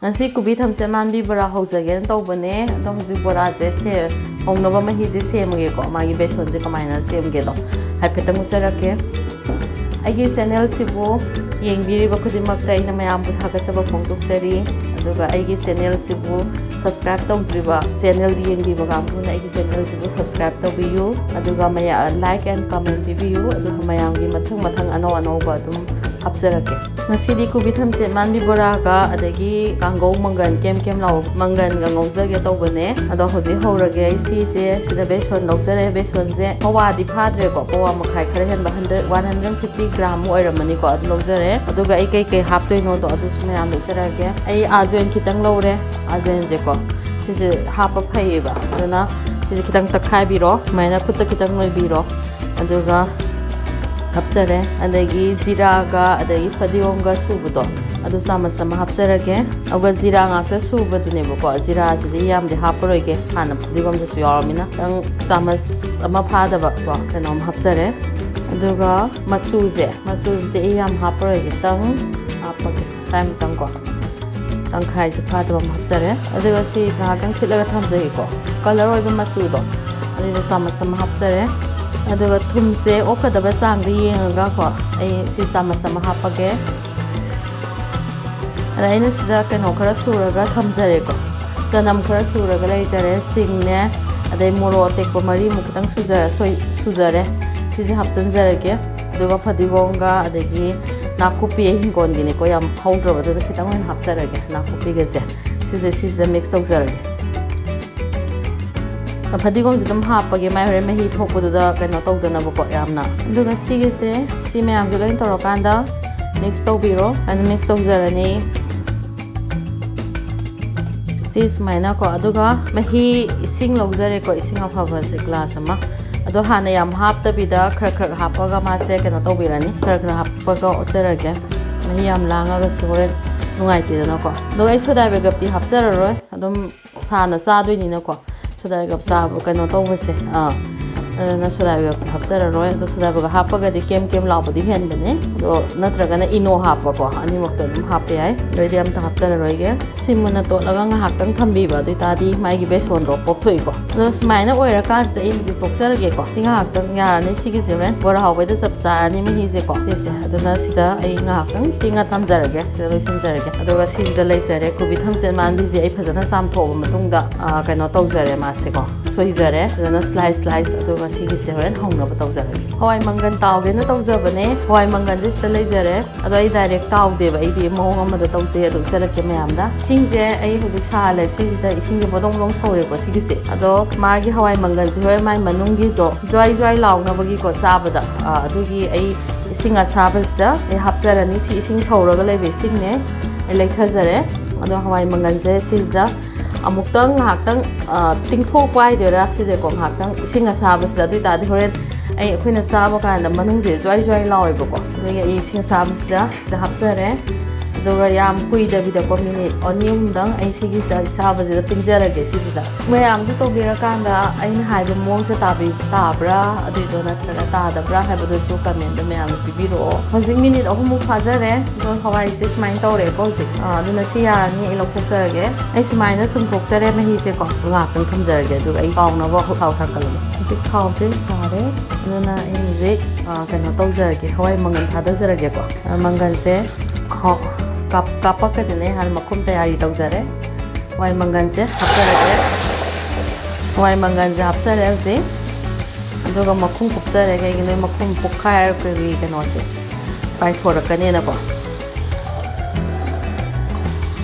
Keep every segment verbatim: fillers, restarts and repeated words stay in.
ꯉꯁꯤ ꯀꯣꯕꯤ ꯊꯝꯆꯦꯠ ꯃꯥꯟꯕꯤ ꯕꯣꯔꯥ ꯍꯧꯖꯒꯦꯅ ꯇꯧꯕꯅꯦ꯫ ꯑꯗꯣ ꯍꯧꯖꯤꯛ ꯕꯣꯔꯥꯁꯦ ꯁꯦ-, ꯍꯧꯅꯕ ꯃꯍꯤꯁꯦ ꯁꯦꯝꯃꯒꯦꯀꯣ꯫ ꯃꯥꯒꯤ ꯕꯦꯁꯣꯟꯁꯦ ꯀꯃꯥꯏꯅ ꯁꯦꯝꯒꯦꯗꯣ ꯍꯥꯏꯐꯦꯠꯇꯪ ꯎꯠꯆꯔꯛꯀꯦ꯫ ꯑꯩꯒꯤ ꯆꯦꯅꯦꯜꯁꯤꯕꯨ ꯌꯦꯡꯕꯤꯔꯤꯕ ꯈꯨꯗꯤꯡꯃꯛꯇ ꯑꯩꯅ ꯃꯌꯥꯝꯕꯨ ꯊꯥꯒꯠꯆꯕ ꯐꯣꯡꯗꯣꯛꯆꯔꯤ꯫ ꯑꯗꯨꯒ ꯑꯩꯒꯤ ꯆꯦꯅꯦꯜꯁꯤꯕꯨ subscribe ꯇꯧꯗ꯭ꯔꯤꯕ, ꯆꯦꯅꯦꯜꯗꯤ ꯌꯦꯡꯕꯤꯕ ꯀꯥꯡꯕꯨꯅ ꯑꯩꯒꯤ ꯆꯦꯅꯦꯜꯁꯤꯕꯨ subscribe ꯇꯧꯕꯤꯌꯨ꯫ ꯑꯗꯨꯒ ꯃꯌꯥ-, like and comment ꯄꯤꯕꯤꯌꯨ꯫ ꯑꯗꯨꯒ ꯃꯌꯥꯝꯒꯤ ꯃꯊꯪ ꯃꯊꯪ ꯑꯅꯧ ꯑꯅꯧꯕ ꯑꯗꯨꯝ ꯍꯥꯞꯆꯔꯛꯀꯦ꯫ ꯉꯁꯤꯗꯤ ꯀꯣꯕꯤ ꯊꯝꯆꯦꯠ ꯃꯥꯟꯕꯤ ꯕꯣꯔꯥꯒ ꯑꯗꯒꯤ ꯀꯥꯡꯒꯧ ꯃꯪꯒꯟ, ꯀꯦꯝ ꯀꯦꯝ ꯂꯥꯎꯕ ꯃꯪꯒꯟꯒ ꯉꯧꯖꯒꯦ ꯇꯧꯕꯅꯦ꯫ ꯑꯗꯣ ꯍꯧꯖꯤꯛ ꯍꯧꯔꯒꯦ꯫ ꯑꯩ ꯁꯤꯁꯦ ꯁꯤꯗ ꯕꯦꯁꯣꯟ ꯂꯧꯖꯔꯦ꯫ ꯕꯦꯁꯣꯟꯁꯦ ꯄꯋꯥꯗꯤ ꯐꯥꯗ꯭ꯔꯦꯀꯣ, ꯄꯋꯥ ꯃꯈꯥꯏ ꯈꯔ ꯍꯦꯟꯕ, hundred, one hundred fifty gram ꯑꯣꯏꯔꯝꯃꯅꯤꯀꯣ, ꯑꯗꯨ ꯂꯧꯖꯔꯦ꯫ ꯑꯗꯨꯒ ꯑꯩ ꯀꯩꯀꯩ ꯍꯥꯞꯇꯣꯏꯅꯣꯗꯣ ꯑꯗꯨꯁꯨ ꯃꯌꯥꯝꯗ ꯎꯠꯆꯔꯛꯑꯒꯦ꯫ ꯑꯩ ꯑꯖꯋꯥꯏꯟ ꯈꯤꯇꯪ ꯂꯧꯔꯦ꯫ ꯑꯖꯋꯥꯏꯟꯁꯦꯀꯣ, ꯁꯤꯁꯦ ꯍꯥꯞꯄ ꯐꯩꯌꯦꯕ, ꯑꯗꯨꯅ ꯁꯤꯁꯦ ꯈꯤꯇꯪ ꯇꯛꯈꯥꯏꯕꯤꯔꯣ, ꯁꯨꯃꯥꯏꯅ ꯈꯨꯠꯇ ꯈꯤꯇꯪ ꯅꯣꯏꯕꯤꯔꯣ꯫ ꯑꯗꯨꯒ ꯍꯥꯞꯆꯔꯦ꯫ ꯑꯗꯒꯤ ꯖꯤꯔꯥꯒ ꯑꯗꯒꯤ ꯐꯗꯤꯒꯣꯝꯒ ꯁꯨꯕꯗꯣ, ꯑꯗꯨ ꯆꯥꯃꯁ ꯑꯃ ꯍꯥꯞꯆꯔꯒꯦ꯫ ꯑꯗꯨꯒ ꯖꯤꯔꯥ ꯉꯥꯛꯇ ꯁꯨꯕꯗꯨꯅꯦꯕꯀꯣ, ꯖꯤꯔꯥꯁꯤꯗꯤ ꯌꯥꯝꯗꯤ ꯍꯥꯞꯄꯔꯣꯏꯒꯦ, ꯍꯥꯟꯅ ꯐꯗꯤꯒꯣꯝꯗꯁꯨ ꯌꯥꯎꯔꯃꯤꯅ꯫ ꯈꯤꯇꯪ ꯆꯥꯃꯁ ꯑꯃ ꯐꯥꯗꯕ ꯀꯣ, ꯀꯩꯅꯣꯝ ꯍꯥꯞꯆꯔꯦ꯫ ꯑꯗꯨꯒ ꯃꯆꯨꯁꯦ, ꯃꯆꯨꯁꯤꯗꯤ ꯑꯩ ꯌꯥꯝ ꯍꯥꯞꯄꯔꯣꯏꯒꯦ, ꯈꯤꯇꯪ ꯍꯥꯞꯄꯒꯦ, ꯇꯪꯈꯥꯏꯃꯨꯛꯇꯪ ꯀꯣ꯫ ꯇꯪꯈꯥꯏꯁꯨ ꯐꯥꯗꯕ ꯑꯃ ꯍꯥꯞꯆꯔꯦ꯫ ꯑꯗꯨꯒ ꯁꯤ ꯉꯥꯏꯍꯥꯛꯇꯪ ꯊꯤꯠꯂꯒ ꯊꯝꯖꯒꯦꯀꯣ꯫ ꯀꯂꯔ ꯑꯣꯏꯕ ꯃꯆꯨꯗꯣ, ꯑꯗꯨꯏꯗꯣ ꯆꯥꯃꯁ ꯑꯃ ꯍꯥꯞꯆꯔꯦ꯫ ꯑꯗꯨꯒ ꯊꯨꯝꯁꯦ ꯑꯣꯛꯀꯗꯕ ꯆꯥꯡꯗ ꯌꯦꯡꯉꯒ ꯀꯣ, ꯑꯩ ꯁꯤ ꯆꯥꯃꯁ ꯑꯃ ꯍꯥꯞꯄꯒꯦ꯫ ꯑꯗ ꯑꯩꯅ ꯁꯤꯗ ꯀꯩꯅꯣ ꯈꯔ ꯁꯨꯔꯒ ꯊꯝꯖꯔꯦꯀꯣ꯫ ꯆꯅꯝ ꯈꯔ ꯁꯨꯔꯒ ꯂꯩꯖꯔꯦ, ꯁꯤꯡꯅꯦ, ꯑꯗꯩ ꯃꯣꯔꯣꯛ ꯑꯇꯦꯛꯄ ꯃꯔꯤꯃꯨꯛ ꯈꯤꯇꯪ ꯁꯨꯖ-, ꯁꯣꯏ-, ꯁꯨꯖꯔꯦ꯫ ꯁꯤꯁꯦ ꯍꯥꯞꯆꯤꯟꯖꯔꯒꯦ꯫ ꯑꯗꯨꯒ ꯐꯗꯤꯒꯣꯝꯒ ꯑꯗꯒꯤ ꯅꯥꯀꯨꯞꯄꯤ, ꯑꯩ ꯍꯤꯡꯒꯣꯜꯒꯤꯅꯤꯀꯣ, ꯌꯥꯝ ꯍꯧꯗ꯭ꯔꯕ, ꯑꯗꯨꯅ ꯈꯤꯇꯪ ꯑꯣꯏꯅ ꯍꯥꯞꯆꯔꯒꯦ ꯅꯥꯀꯨꯞꯄꯤꯒꯁꯦ꯫ ꯁꯤꯁꯦ, ꯁꯤꯁꯤꯗ ꯃꯤꯛꯁ ꯇꯧꯖꯔꯒꯦ꯫ ꯐꯗꯤꯒꯣꯝꯁꯦ ꯑꯗꯨꯝ ꯍꯥꯞꯄꯒꯦ, ꯃꯥꯏ ꯍꯣꯔꯦꯟ ꯃꯍꯤ ꯊꯣꯛꯄꯗꯨꯗ ꯀꯩꯅꯣ ꯇꯧꯗꯅꯕꯀꯣ ꯌꯥꯝꯅ꯫ ꯑꯗꯨꯒ ꯁꯤꯒꯤꯁꯦ, ꯁꯤ ꯃꯌꯥꯝꯁꯦ ꯂꯣꯏꯅ ꯇꯧꯔꯀꯥꯟꯗ ꯃꯤꯛꯁ ꯇꯧꯕꯤꯔꯣ꯫ ꯑꯗꯨ ꯃꯤꯛꯁ ꯇꯧꯖꯔꯅꯤ꯫ ꯁꯤ ꯁꯨꯃꯥꯏꯅꯀꯣ, ꯑꯗꯨꯒ ꯃꯍꯤ, ꯏꯁꯤꯡ ꯂꯧꯖꯔꯦꯀꯣ, ꯏꯁꯤꯡ ꯑꯐꯕꯁꯦ ꯒ꯭ꯂꯥꯁ ꯑꯃ꯫ ꯑꯗꯣ ꯍꯥꯟꯅ ꯌꯥꯝ ꯍꯥꯞꯇꯕꯤꯗ ꯈꯔ ꯈꯔ ꯍꯥꯞꯄꯒ ꯃꯥꯁꯦ ꯀꯩꯅꯣ ꯇꯧꯕꯤꯔꯅꯤ, ꯈꯔ ꯈꯔ ꯍꯥꯞꯄꯒ ꯑꯣꯠꯆꯔꯒꯦ꯫ ꯃꯍꯤ ꯌꯥꯝ ꯂꯥꯡꯉꯒꯁꯨ ꯍꯣꯔꯦꯟ ꯅꯨꯡꯉꯥꯏꯇꯦꯗꯅꯀꯣ꯫ ꯑꯗꯣ ꯑꯩ ꯁꯣꯗꯥ ꯕꯥꯏꯒꯞꯇꯤ ꯍꯥꯞꯆꯔꯔꯣꯏ, ꯑꯗꯨꯝ ꯁꯥꯅ ꯆꯥꯗꯣꯏꯅꯤꯅꯀꯣ꯫ ꯁꯣꯗꯥ ꯕꯥꯏꯒꯞ ꯆꯥꯕ, ꯀꯩꯅꯣ ꯇꯧꯕꯁꯦ, ꯑꯥ, ꯑꯗꯨꯅ ꯁꯣꯗꯥ ꯕꯥꯏꯒꯞꯇꯤ ꯍꯥꯞꯆꯔꯔꯣꯏ꯫ ꯑꯗꯣ ꯁꯣꯗꯥ ꯕꯥꯏꯒꯞ ꯍꯥꯞꯄꯒꯗꯤ ꯀꯦꯝ ꯀꯦꯝ ꯂꯥꯎꯕꯗꯤ ꯍꯦꯟꯕꯅꯦ꯫ ꯑꯗꯣ ꯅꯠꯇ꯭ꯔꯒꯅ ꯏꯅꯣ ꯍꯥꯞꯄꯀꯣ, ꯑꯅꯤꯃꯛꯇ ꯑꯗꯨꯝ ꯍꯥꯞꯄ ꯌꯥꯏ꯫ ꯑꯗꯨ ꯑꯩꯗꯤ ꯑꯝꯇ ꯍꯥꯞꯆꯔꯔꯣꯏꯒꯦ꯫ ꯁꯤ ꯃꯨꯟꯅ ꯇꯣꯠꯂꯒ ꯉꯥꯏꯍꯥꯛꯇꯪ ꯊꯝꯕꯤꯕ, ꯑꯗꯨ ꯑꯣꯏꯇꯥꯔꯗꯤ ꯃꯥꯒꯤ ꯕꯦꯁꯣꯟꯗꯣ ꯄꯣꯞꯊꯣꯛꯏꯀꯣ꯫ ꯑꯗꯣ ꯁꯨꯃꯥꯏꯅ ꯑꯣꯏꯔꯀꯥꯟꯁꯤꯗ ꯑꯩ ꯍꯧꯖꯤꯛ ꯇꯣꯛꯆꯔꯒꯦꯀꯣ꯫ ꯁꯤ ꯉꯥꯏꯍꯥꯛꯇꯪ ꯌꯥꯔꯅꯤ꯫ ꯁꯤꯒꯤꯁꯦ ꯍꯣꯔꯦꯟ ꯕꯣꯔꯥ ꯍꯧꯕꯩꯗ ꯆꯞ ꯆꯥꯔꯅꯤ ꯃꯍꯤꯁꯦꯀꯣ꯫ ꯁꯤꯁꯦ ꯑꯗꯨꯅ ꯁꯤꯗ ꯑꯩ ꯉꯥꯏꯍꯥꯛꯇꯪ ꯇꯤꯡꯉ ꯊꯝꯖꯔꯒꯦ꯫ ꯁꯤꯗ ꯂꯣꯏꯁꯤꯟꯖꯔꯒꯦ꯫ ꯑꯗꯨꯒ ꯁꯤꯁꯤꯗ ꯂꯩꯖꯔꯦ ꯀꯣꯕꯤ ꯊꯝꯆꯦꯠ ꯃꯥꯟꯕꯤꯁꯦ꯫ ꯑꯩ ꯐꯖꯅ ꯆꯥꯝꯊꯣꯛꯑꯕ ꯃꯇꯨꯡꯗ, ꯑ, ꯀꯩꯅꯣ ꯇꯧꯖꯔꯦ ꯃꯥꯁꯦꯀꯣ꯫ ꯁꯣꯏꯖꯔꯦ꯫ ꯐꯖꯅ slice slice꯫ ꯑꯗꯨꯒ ꯁꯤꯒꯤꯁꯦ ꯍꯣꯔꯦꯟ ꯍꯧꯅꯕ ꯇꯧꯖꯔꯒꯦ꯫ ꯍꯋꯥꯏ ꯃꯪꯒꯟ ꯇꯥꯎꯒꯦꯅ ꯇꯧꯖꯕꯅꯦ꯫ ꯍꯋꯥꯏ ꯃꯪꯒꯟꯁꯦ ꯁꯤꯗ ꯂꯩꯖꯔꯦ꯫ ꯑꯗꯣ ꯑꯩ direct ꯇꯥꯎꯗꯦꯕ꯫ ꯑꯩꯗꯤ ꯃꯑꯣꯡ ꯑꯃꯗ ꯇꯧꯖꯩ꯫ ꯑꯗꯨ ꯎꯠꯆꯔꯛꯀꯦ ꯃꯌꯥꯝꯗ꯫ ꯏꯁꯤꯡꯁꯦ ꯑꯩ ꯍꯧꯖꯤꯛ ꯁꯥꯍꯜꯂꯦ꯫ ꯁꯤꯁꯤꯗ ꯏꯁꯤꯡꯁꯦ ꯕꯣꯗꯣꯡ ꯕꯣꯗꯣꯡ ꯁꯧꯔꯦꯀꯣ ꯁꯤꯒꯤꯁꯦ꯫ ꯑꯗꯣ ꯃꯥꯒꯤ ꯍꯋꯥꯏ ꯃꯪꯒꯟꯁꯦ ꯍꯣꯔꯦꯟ ꯃꯥꯏ ꯃꯅꯨꯡꯒꯤꯗꯣ ꯖ꯭ꯋꯥꯏ ꯖ꯭ꯋꯥꯏ ꯂꯥꯎꯅꯕꯒꯤꯀꯣ ꯆꯥꯕꯗ, ꯑ, ꯑꯗꯨꯒꯤ ꯑꯩ ꯏꯁꯤꯡ ꯑꯁꯥꯕꯁꯤꯗ ꯑꯩ ꯍꯥꯞꯆꯔꯅꯤ꯫ ꯁꯤ ꯏꯁꯤꯡ ꯁꯧꯔꯒ ꯂꯩꯕ ꯏꯁꯤꯡꯅꯦ꯫ ꯑꯩ ꯂꯩꯊꯖꯔꯦ꯫ ꯑꯗꯣ ꯍꯋꯥꯏ ꯃꯪꯒꯟꯁꯦ ꯁꯤꯁꯤꯗ ꯑꯃꯨꯛꯇꯪ ꯉꯥꯏꯍꯥꯛꯇꯪ, ꯑ, ꯇꯤꯡꯊꯣꯛꯄ ꯍꯥꯏꯗꯣꯏꯔꯥ ꯁꯤꯁꯦꯀꯣ, ꯉꯥꯏꯍꯥꯛꯇꯪ ꯏꯁꯤꯡ ꯑꯁꯥꯕꯁꯤꯗ꯫ ꯑꯗꯨ ꯑꯣꯏꯇꯥꯔꯗꯤ ꯍꯣꯔꯦꯟ ꯑꯩ, ꯑꯩꯈꯣꯏꯅ ꯆꯥꯕ ꯀꯥꯟꯗ ꯃꯅꯨꯡꯁꯦ ꯖ꯭ꯋꯥꯏ ꯖ꯭ꯋꯥꯏ ꯂꯥꯎꯋꯦꯕꯀꯣ꯫ ꯑꯗꯨꯒꯤ ꯑꯩ ꯏꯁꯤꯡ ꯑꯁꯥꯕꯁꯤꯗ ꯁꯤꯗ ꯍꯥꯞꯆꯔꯦ꯫ ꯑꯗꯨꯒ ꯌꯥꯝ ꯀꯨꯏꯗꯕꯤꯗꯀꯣ, ꯃꯤꯅꯤꯠ ꯑꯅꯤ ꯑꯍꯨꯝꯗꯪ ꯑꯩ ꯁꯤꯒꯤ ꯆꯥ-, ꯆꯥꯕꯁꯤꯗ ꯇꯤꯡꯖꯔꯒꯦ ꯁꯤꯁꯤꯗ꯫ ꯃꯌꯥꯝꯁꯨ ꯇꯧꯕꯤꯔꯀꯥꯟꯗ ꯑꯩꯅ ꯍꯥꯏꯕ ꯃꯑꯣꯡꯁꯦ ꯇꯥꯕꯤ-, ꯇꯥꯕ꯭ꯔꯥ, ꯑꯗꯨꯏꯗꯣ ꯅꯠꯇ꯭ꯔꯒ ꯇꯥꯗꯕ꯭ꯔꯥ ꯍꯥꯏꯕꯗꯨꯁꯨ comment ꯃꯌꯥꯝꯅ ꯄꯤꯕꯤꯔꯛꯑꯣ꯫ ꯍꯧꯖꯤꯛ ꯃꯤꯅꯤꯠ ꯑꯍꯨꯝꯃꯨꯛ ꯐꯥꯖꯔꯦ꯫ ꯑꯗꯣ ꯍꯋꯥꯏꯁꯦ ꯁꯨꯃꯥꯏꯅ ꯇꯧꯔꯦꯀꯣ ꯍꯧꯖꯤꯛ꯫ ꯑꯥ, ꯑꯗꯨꯅ ꯁꯤ ꯌꯥꯔꯅꯤ, ꯑꯩ ꯂꯧꯊꯣꯛꯆꯔꯒꯦ꯫ ꯑꯩ ꯁꯨꯃꯥꯏꯅ ꯆꯨꯝꯊꯣꯛꯆꯔꯦ ꯃꯍꯤꯁꯦꯀꯣ꯫ ꯉꯥꯏꯍꯥꯛꯇꯪ ꯊꯝꯖꯔꯒꯦ, ꯑꯗꯨꯒ ꯑꯩ ꯀꯥꯎꯅꯕ ꯊꯥꯎ ꯊꯥꯛꯀꯠꯂꯒꯦ꯫ ꯍꯧꯖꯤꯛ ꯊꯥꯎꯁꯦ ꯁꯥꯔꯦ꯫ ꯑꯗꯨꯅ ꯑꯩ ꯍꯧꯖꯤꯛ, ꯑꯥ, ꯀꯩꯅꯣ ꯇꯧꯖꯔꯒꯦ, ꯍꯋꯥꯏ ꯃꯪꯒꯟ ꯊꯥꯗꯖꯔꯒꯦꯀꯣ꯫ ꯑꯥ, ꯃꯪꯒꯟꯁꯦ ꯈꯥꯎ-, ꯀꯥꯞ-, ꯀꯥꯞꯄꯛꯀꯗꯣꯏꯅꯦ꯫ ꯍꯥꯟꯅ ꯃꯈꯨꯝ ꯇꯌꯥꯔꯤ ꯇꯧꯖꯔꯦ꯫ ꯍꯋꯥꯏ ꯃꯪꯒꯟꯁꯦ ꯍꯥꯞꯆꯔꯒꯦ꯫ ꯍꯋꯥꯏ ꯃꯪꯒꯟꯁꯦ ꯍꯥꯞꯆꯔꯦ ꯍꯧꯖꯤꯛ꯫ ꯑꯗꯨꯒ ꯃꯈꯨꯝ ꯀꯨꯞꯆꯔꯦ꯫ ꯀꯩꯒꯤꯅꯣ, ꯃꯈꯨꯝ ꯄꯣꯛꯈꯥꯏꯔꯛꯄꯒꯤ ꯀꯩꯅꯣꯁꯦ ꯄꯥꯏꯊꯣꯔꯛꯀꯅꯦꯅꯀꯣ꯫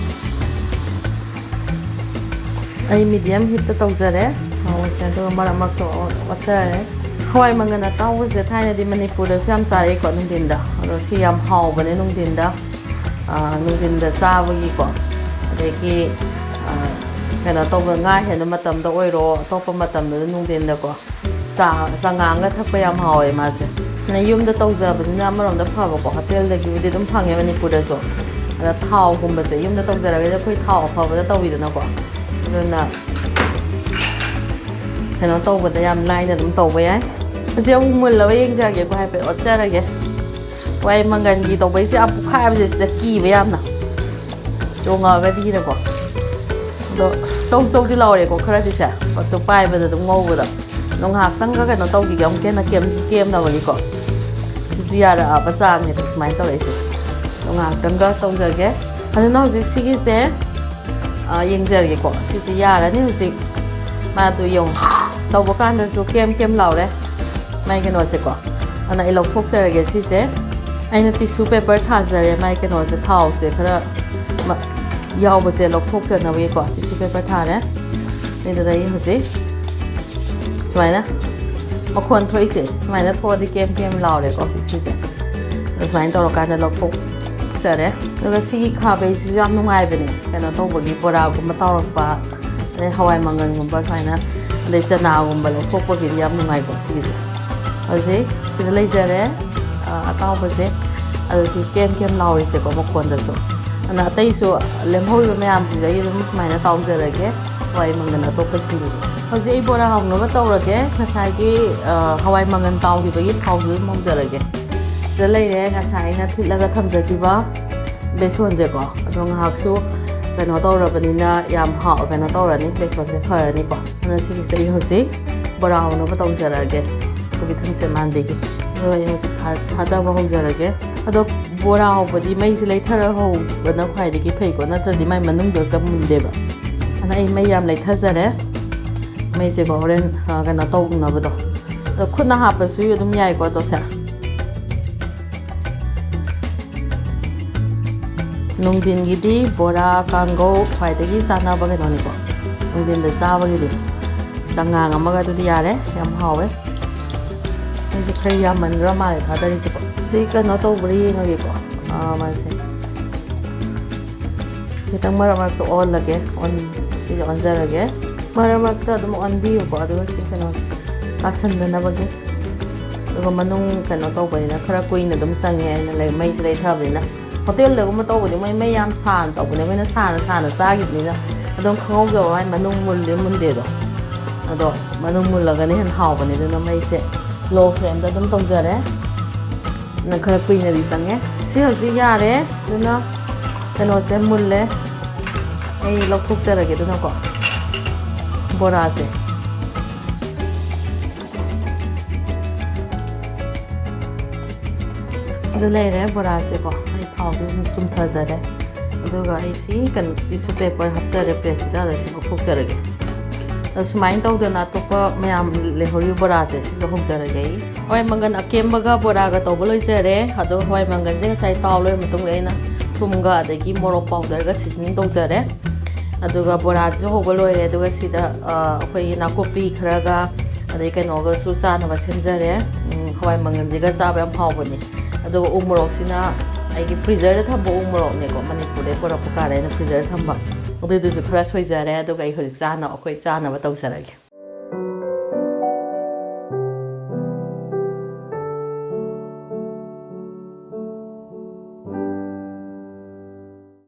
ꯑꯩ medium heatꯇ ꯇꯧꯖꯔꯦ ꯊꯥꯎꯁꯦ, ꯑꯗꯨꯒ ꯃꯔꯛ ꯃꯔꯛꯇ ꯑꯣꯠꯆꯔꯦ꯫ ꯍꯋꯥꯏ ꯃꯪꯒꯟ ꯑꯇꯥꯎꯕꯁꯦ ꯊꯥꯏꯅꯗꯤ ꯃꯅꯤꯄꯨꯔꯗꯁꯨ ꯌꯥꯝ ꯆꯥꯔꯛꯏꯀꯣ ꯅꯨꯡꯊꯤꯟꯗ, ꯑꯗꯣ ꯁꯤ ꯌꯥꯝ ꯍꯥꯎꯕꯅꯦ ꯅꯨꯡꯊꯤꯟꯗ꯫ ꯑꯥ, ꯅꯨꯡꯊꯤꯟꯗ ꯆꯥꯕꯒꯤꯀꯣ꯫ ꯑꯗꯒꯤ, ꯑꯥ, ꯀꯩꯅꯣ ꯇꯧꯕ, ꯉꯥ ꯍꯦꯟꯕ ꯃꯇꯝꯗ ꯑꯣꯏꯔꯣ, ꯑꯇꯣꯞꯄ ꯃꯇꯝꯗꯁꯨ ꯅꯨꯡꯊꯤꯟꯗꯀꯣ ꯆꯥ, ꯆꯉꯥꯡꯒ ꯊꯛꯄ ꯌꯥꯝ ꯍꯥꯎꯋꯦ ꯃꯥꯁꯦ꯫ ꯑꯗꯨꯅ ꯌꯨꯝꯗ ꯇꯧꯖꯕꯅꯤꯅ ꯑꯃꯔꯣꯝꯗ ꯐꯕꯀꯣ, ꯍꯣꯇꯦꯜꯗꯒꯤꯕꯨꯗꯤ ꯑꯗꯨꯝ ꯐꯪꯉꯦ ꯃꯅꯤꯄꯨꯔꯗꯁꯨ꯫ ꯑꯗ ꯊꯥꯎꯒꯨꯝꯕꯁꯦ ꯌꯨꯝꯗ ꯇꯧꯖꯔꯒꯗꯤ ꯑꯩꯈꯣꯏ ꯊꯥꯎ ꯑꯐꯕꯗ ꯇꯧꯋꯤꯗꯅꯀꯣ꯫ ꯑꯗꯨꯅ ꯀꯩꯅꯣ ꯇꯧꯕꯗ ꯌꯥꯝ ꯂꯥꯏꯅ ꯑꯗꯨꯝ ꯇꯧꯕ ꯌꯥꯏ꯫ ꯍꯧꯖꯤꯛ ꯑꯃꯨꯛ ꯃꯨꯜꯂꯕ ꯌꯦꯡꯖꯔꯒꯦꯀꯣ, ꯍꯥꯏꯐꯦꯠ ꯑꯣꯠꯆꯔꯒꯦ꯫ ꯍꯋꯥꯏ ꯃꯪꯒꯟꯒꯤ ꯇꯧꯕꯩꯁꯦ ꯌꯥꯝ ꯄꯨꯈꯥꯏꯕꯁꯦ ꯁꯤꯗ ꯀꯤꯕ ꯌꯥꯝꯅ꯫ ꯆꯣꯡꯉꯛꯑꯒꯗꯤꯅꯀꯣ꯫ ꯑꯗꯣ ꯆꯧ ꯆꯧꯗꯤ ꯂꯥꯎꯔꯦꯀꯣ ꯈꯔꯗꯤꯁꯦ꯫ ꯄꯣꯠꯇꯣ ꯄꯥꯏꯕꯗ ꯑꯗꯨꯝ ꯉꯧꯕꯗ꯫ ꯑꯗꯣ ꯉꯥꯏꯍꯥꯛꯇꯪꯒ ꯀꯩꯅꯣ ꯇꯧꯈꯤꯒꯦ, ꯑꯃꯨꯛꯀ ꯍꯦꯟꯅ ꯀꯦꯝ-, ꯀꯦꯝꯅꯕꯒꯤꯀꯣ꯫ ꯁꯤꯁꯨ ꯌꯥꯔꯛꯑꯕ ꯆꯥꯡꯅꯦꯕ ꯁꯨꯃꯥꯏꯅ ꯇꯧꯔꯛꯏꯁꯦ꯫ ꯑꯗꯣ ꯉꯥꯏꯍꯥꯛꯇꯪꯒ ꯇꯧꯖꯒꯦ꯫ ꯑꯗꯨꯅ ꯍꯧꯖꯤꯛ ꯁꯤꯒꯤꯁꯦ, ꯑ, ꯌꯦꯡꯖꯔꯒꯦꯀꯣ꯫ ꯁꯤꯁꯦ ꯌꯥꯔꯅꯤ ꯍꯧꯖꯤꯛ꯫ ꯃꯥꯗꯣ ꯌꯦꯡꯉꯣ꯫ ꯇꯧꯕ ꯀꯥꯟꯗꯁꯨ ꯀꯦꯝ ꯀꯦꯝ ꯂꯥꯎꯔꯦ ꯃꯥꯏ ꯀꯩꯅꯣꯁꯦꯀꯣ꯫ ꯑꯗꯨꯅ ꯑꯩ ꯂꯧꯊꯣꯛꯆꯔꯒꯦ ꯁꯤꯁꯦ꯫ ꯑꯩꯅ ꯇꯤꯁꯨ ꯄꯦꯄꯔ ꯊꯥꯖꯔꯦ ꯃꯥꯏ ꯀꯩꯅꯣꯁꯦ, ꯊꯥꯎꯁꯦ ꯈꯔ ꯃ-, ꯌꯥꯎꯕꯁꯦ ꯂꯧꯊꯣꯛꯆꯅꯕꯒꯤꯀꯣ꯫ ꯇꯤꯁꯨ ꯄꯦꯄꯔ ꯊꯥꯔꯦ꯫ ꯑꯗꯨꯗ ꯑꯩ ꯍꯧꯖꯤꯛ ꯁꯨꯃꯥꯏꯅ ꯃꯈꯣꯟ ꯊꯣꯛꯏꯁꯦ, ꯁꯨꯃꯥꯏꯅ ꯊꯣꯛꯑꯗꯤ ꯀꯦꯝ ꯀꯦꯝ ꯂꯥꯎꯔꯦꯀꯣ ꯍꯧꯖꯤꯛ ꯁꯤꯁꯦ꯫ ꯑꯗꯣ ꯁꯨꯃꯥꯏꯅ ꯇꯧꯔꯀꯥꯟꯗ ꯂꯧꯊꯣꯛꯆꯔꯦ꯫ ꯑꯗꯨꯒ ꯁꯤꯒꯤ ꯈꯥꯕꯩꯁꯤꯁꯨ ꯌꯥꯝ ꯅꯨꯡꯉꯥꯏꯕꯅꯦ, ꯀꯩꯅꯣ ꯇꯧꯕꯒꯤ, ꯕꯣꯔꯥꯒꯨꯝꯕ ꯇꯥꯎꯔꯛꯄ, ꯑꯗꯩ ꯍꯋꯥꯏ ꯃꯪꯒꯟꯒꯨꯝꯕ ꯁꯨꯃꯥꯏꯅ, ꯑꯗꯩ ꯆꯅꯥꯒꯨꯝꯕ ꯂꯧꯊꯣꯛꯄꯒꯤꯗꯤ ꯌꯥꯝ ꯅꯨꯡꯉꯥꯏꯀꯣ ꯁꯤꯒꯤꯁꯦ꯫ ꯍꯧꯖꯤꯛ ꯁꯤꯗ ꯂꯩꯖꯔꯦ, ꯑ, ꯑꯇꯥꯎꯕꯁꯦ꯫ ꯑꯗꯣ ꯁꯤ ꯀꯦꯝ ꯀꯦꯝ ꯂꯥꯎꯔꯤꯁꯦꯀꯣ ꯃꯈꯣꯟꯗꯁꯨ꯫ ꯑꯗꯨꯅ ꯑꯇꯩꯁꯨ ꯂꯦꯝꯍꯧꯔꯤꯕ ꯃꯌꯥꯝꯁꯤꯁꯨ ꯑꯩ ꯑꯗꯨꯝ ꯁꯨꯃꯥꯏꯅ ꯇꯥꯎꯖꯔꯒꯦ꯫ ꯍꯋꯥꯏ ꯃꯪꯒꯟ ꯑꯇꯣꯞꯄꯁꯤꯡꯗꯨꯁꯨ꯫ ꯍꯧꯖꯤꯛ ꯑꯩ ꯕꯣꯔꯥ ꯍꯧꯅꯕ ꯇꯧꯔꯒꯦ꯫ ꯉꯁꯥꯏꯒꯤ, ꯑ, ꯍꯋꯥꯏ ꯃꯪꯒꯟ ꯇꯥꯎꯈꯤꯕꯒꯤ ꯊꯥꯎꯗꯨ ꯑꯗꯨꯝ ꯍꯧꯖꯔꯒꯦ꯫ ꯁꯤꯗ ꯂꯩꯔꯦ ꯉꯁꯥꯏ ꯑꯩꯅ ꯊꯤꯠꯂꯒ ꯊꯝꯖꯈꯤꯕ ꯕꯦꯁꯣꯟꯁꯦꯀꯣ꯫ ꯑꯗꯣ ꯉꯥꯏꯍꯥꯛꯁꯨ ꯀꯩꯅꯣ ꯇꯧꯔꯕꯅꯤꯅ ꯌꯥꯝ ꯍꯥꯎ-, ꯀꯩꯅꯣ ꯇꯧꯔꯅꯤ, ꯕꯦꯁꯣꯟꯁꯦ ꯐꯔꯅꯤꯀꯣ꯫ ꯑꯗꯨꯅ ꯁꯤꯒꯤꯁꯦ ꯑꯩ ꯍꯧꯖꯤꯛ ꯕꯣꯔꯥ ꯍꯧꯅꯕ ꯇꯧꯖꯔꯛꯑꯒꯦ꯫ ꯑꯩꯈꯣꯏꯒꯤ ꯊꯝꯆꯦꯠ ꯃꯥꯟꯕꯤꯒꯤ꯫ ꯑꯗꯣ ꯑꯩ ꯍꯧꯖꯤꯛ ꯊꯥ-, ꯊꯥꯗꯕ ꯍꯧꯖꯔꯒꯦ꯫ ꯑꯗꯣ ꯕꯣꯔꯥ ꯍꯧꯕꯗꯤ ꯃꯩꯁꯦ ꯂꯩꯊꯔ ꯍꯧꯕꯅ ꯈ꯭ꯋꯥꯏꯗꯒꯤ ꯐꯩꯀꯣ, ꯅꯠꯇ꯭ꯔꯗꯤ ꯃꯥꯏ ꯃꯅꯨꯡꯗ ꯀ-, ꯃꯨꯟꯗꯦꯕ꯫ ꯑꯗꯨꯅ ꯑꯩ ꯃꯩ ꯌꯥꯝ ꯂꯩꯊꯖꯔꯦ꯫ ꯃꯩꯁꯦꯀꯣ ꯍꯣꯔꯦꯟ, ꯑ, ꯀꯩꯅꯣ ꯇꯧꯅꯕꯗꯣ꯫ ꯑꯗꯣ ꯈꯨꯠꯅ ꯍꯥꯞꯄꯁꯨ ꯑꯗꯨꯝ ꯌꯥꯏꯀꯣ, ꯇꯣꯁꯦ꯫ ꯅꯨꯡꯊꯤꯟꯒꯤꯗꯤ ꯕꯣꯔꯥ, ꯀꯥꯡꯒꯧ ꯈ꯭ꯋꯥꯏꯗꯒꯤ ꯆꯥꯅꯕ ꯀꯩꯅꯣꯅꯤꯀꯣ꯫ ꯅꯨꯡꯊꯤꯟꯗ ꯆꯥꯕꯒꯤꯗꯤ ꯆꯉꯥꯡ ꯑꯃꯒ ꯑꯗꯨꯗꯤ ꯌꯥꯔꯦ, ꯌꯥꯝ ꯍꯥꯎꯋꯦ꯫ ꯑꯩꯁꯦ ꯈꯔ ꯌꯥꯝꯃꯟꯈ꯭ꯔ ꯃꯥꯜꯂꯦ ꯊꯥꯗꯔꯤꯁꯦꯀꯣ꯫ ꯁꯤ ꯀꯩꯅꯣ ꯇꯧꯕ꯭ꯔꯥ ꯌꯦꯡꯉꯒꯦꯀꯣ꯫ ꯑꯥ, ꯃꯥꯁꯦ ꯈꯤꯇꯪ ꯃꯔꯛ ꯃꯔꯛꯇ ꯑꯣꯜꯂꯒꯦ, ꯑꯣꯟ-, ꯁꯤꯁꯦ ꯑꯣꯟꯖꯔꯒꯦ꯫ ꯃꯔꯛ ꯃꯔꯛꯇ ꯑꯗꯨꯝ ꯑꯣꯟꯕꯤꯌꯨꯀꯣ, ꯑꯗꯨꯒ ꯁꯤ ꯀꯩꯅꯣꯁꯦ ꯇꯥꯁꯟꯗꯅꯕꯒꯤ꯫ ꯑꯗꯨꯒ ꯃꯅꯨꯡ ꯀꯩꯅꯣ ꯇꯧꯕꯅꯤꯅ ꯈꯔ ꯀꯨꯏꯅ ꯑꯗꯨꯝ ꯆꯪꯉꯦ, ꯑꯩꯅ ꯂꯩ-, ꯃꯩꯁꯦ ꯂꯩꯊꯕꯅꯤꯅ꯫ ꯍꯣꯇꯦꯜꯗꯒꯨꯝꯕ ꯇꯧꯕꯗꯤ ꯃꯣꯏ ꯃꯩ ꯌꯥꯝ ꯁꯥꯅ ꯇꯧꯕꯅꯦ, ꯑꯩꯈꯣꯏꯅ ꯁꯥꯅ ꯁꯥꯅ ꯆꯥꯈꯤꯕꯅꯤꯅ ꯑꯗꯨꯝ ꯈꯪꯍꯧꯗꯕ ꯃꯥꯏ ꯃꯅꯨꯡ ꯃꯨꯜꯂꯤ ꯃꯨꯟꯗꯦꯗꯣ꯫ ꯑꯗꯣ ꯃꯅꯨꯡ ꯃꯨꯜꯂꯒꯅ ꯍꯦꯟꯅ ꯍꯥꯎꯕꯅꯦ꯫ ꯑꯗꯨꯅ ꯃꯩꯁꯦ low flameꯗ ꯑꯗꯨꯝ ꯇꯧꯖꯔꯦ꯫ ꯑꯗꯨꯅ ꯈꯔ ꯀꯨꯏꯅꯗꯤ ꯆꯪꯉꯦ꯫ ꯁꯤ ꯍꯧꯖꯤꯛ ꯌꯥꯔꯦ꯫ ꯑꯗꯨꯅ ꯀꯩꯅꯣꯁꯦ ꯃꯨꯜꯂꯦ꯫ ꯑꯩ ꯂꯧꯊꯣꯛꯆꯔꯒꯦ꯫ ꯑꯗꯨꯅꯀꯣ, ꯕꯣꯔꯥꯁꯦ ꯁꯤꯗ ꯂꯩꯔꯦ꯫ ꯕꯣꯔꯥꯁꯦꯀꯣ, ꯑꯩ ꯊꯥꯎꯁꯦ ꯑꯗꯨꯝ ꯆꯨꯝꯊꯖꯔꯦ꯫ ꯑꯗꯨꯒ ꯑꯩ ꯁꯤ ꯀꯩꯅꯣ, tissue paper ꯍꯥꯞꯆꯔꯦ꯫ Plateꯁꯤꯗ ꯑꯗ ꯁꯤ ꯂꯧꯊꯣꯛꯆꯔꯒꯦ꯫ ꯑꯗ ꯁꯨꯃꯥꯏꯅ ꯇꯧꯗꯅ ꯑꯇꯣꯞꯄ ꯃꯌꯥꯝ ꯂꯩꯍꯧꯔꯤꯕ ꯕꯣꯔꯥꯁꯦ ꯁꯤꯁꯨ ꯍꯧꯖꯔꯒꯦ ꯑꯩ꯫ ꯍꯋꯥꯏ ꯃꯪꯒꯟ ꯑꯀꯦꯝꯕꯒ ꯕꯣꯔꯥꯒ ꯇꯧꯕ ꯂꯣꯏꯖꯔꯦ꯫ ꯑꯗꯣ ꯍꯋꯥꯏ ꯃꯪꯒꯟꯁꯦ ꯉꯁꯥꯏ ꯇꯥꯎ ꯂꯣꯏꯔ ꯃꯇꯨꯡꯗ ꯑꯩꯅ ꯊꯨꯝꯒ ꯑꯗꯒꯤ ꯃꯣꯔꯣꯛ powderꯒ seasoning ꯇꯧꯖꯔꯦ꯫ ꯑꯗꯨꯒ ꯕꯣꯔꯥꯁꯤꯁꯨ ꯍꯧꯕ ꯂꯣꯏꯔꯦ꯫ ꯑꯗꯨꯒ ꯁꯤꯗ, ꯑ, ꯑꯩꯈꯣꯏꯒꯤ ꯅꯥꯀꯨꯞꯄꯤ ꯈꯔꯒ ꯑꯗꯩ ꯀꯩꯅꯣꯒꯁꯨ ꯆꯥꯅꯕ ꯁꯦꯝꯖꯔꯦ꯫ ꯎꯝ, ꯍꯋꯥꯏ ꯃꯪꯒꯟꯁꯤꯒ ꯆꯥꯕ ꯌꯥꯝ ꯍꯥꯎꯕꯅꯤ꯫ ꯑꯗꯨꯒ ꯎ ꯃꯣꯔꯣꯛꯁꯤꯅ ꯑꯩꯒꯤ freezerꯗ ꯊꯝꯕ ꯎ ꯃꯣꯔꯣꯛꯅꯦꯀꯣ, ꯃꯅꯤꯄꯨꯔꯗꯩ ꯄꯨꯔꯛꯄ ꯀꯥꯟꯗ ꯑꯩꯅ freezerꯗ ꯊꯝꯕ꯫ ꯑꯗꯨꯏꯗꯨꯁꯨ ꯈꯔ ꯁꯣꯏꯖꯔꯦ꯫ ꯑꯗꯨꯒ ꯑꯩ ꯍꯧꯖꯤꯛ ꯆꯥꯅ-, ꯑꯩꯈꯣꯏ ꯆꯥꯅꯕ ꯇꯧꯖꯔꯒꯦ꯫